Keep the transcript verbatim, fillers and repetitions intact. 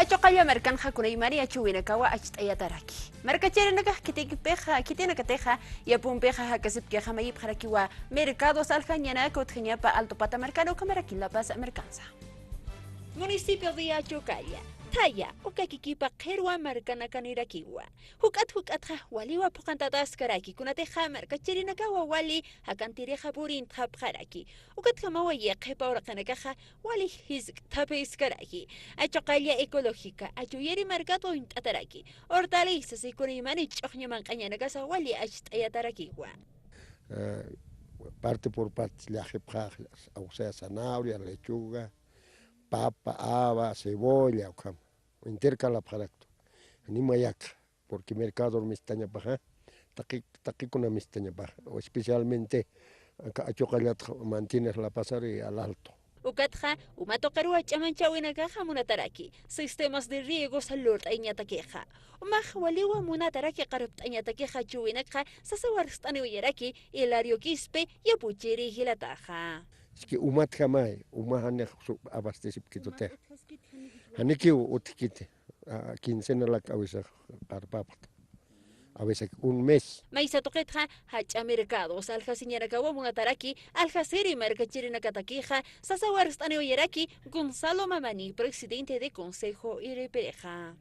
Chuqalla markanxa kunaymani achuwinakawa acht'ayataraki. Markachirinakax khitinakatixa, khitinakatixa, yapumpixa jakasipkixa mayipxarakiwa mercados aljañanak utjañapa Alto Pata markan ukhamaraki La Paz markansa. Municipio de Achocalla, thaya, uka kikipa qhirwa markanakanirakiwa. Juk'at juk'atxa waliwa phuqantataskaraki, kunatixa markachirinakawa wali jakantirixa purintxapxaraki. Ukatjamawa yaqhipa uraqinakaxa wali jiskt'aphiskaraki. Achuqalla ecológica, achuyiri markat uñt'ataraki. Hortalizas y kunaymani ch'uxña manq'añanakasa wali acht'ayatarakiwa. Eh, parte por parte, llajipxa, o sea, zanahoria, lechuga, papa, haba, cebolla, ukham. Intercalapxaraktu. Ni mayakxa, porque mercador mistañapaxa, taqi, taqikuna mistañapaxa, o especialmente, aka Achuqallat mantiene La Paz ari al alto. Ukatxa, uma tuqiruwa ch'amanchawinakaxa munataraki, sistemas de riegos lurt'añatakixa. Umax waliwa munataraki qarpt'añatakixa chuwinakxa, sasa warst'aniwayaraki Hilario Quispe, yapuchiri jilataxa. Es que umatjamay, uma janix su-, abastecipkitutix. Janikiw utjkiti, a, quincenalak a veces qarpapxta. A veces un mes. Maysa tuqitxa, jach'a mercados aljasiñanakawa munataraki, aljasiri markachirinakatakixa, sasa warst'aniwayaraki Gonzalo Mamani, presidente de Consejo Irpirixa.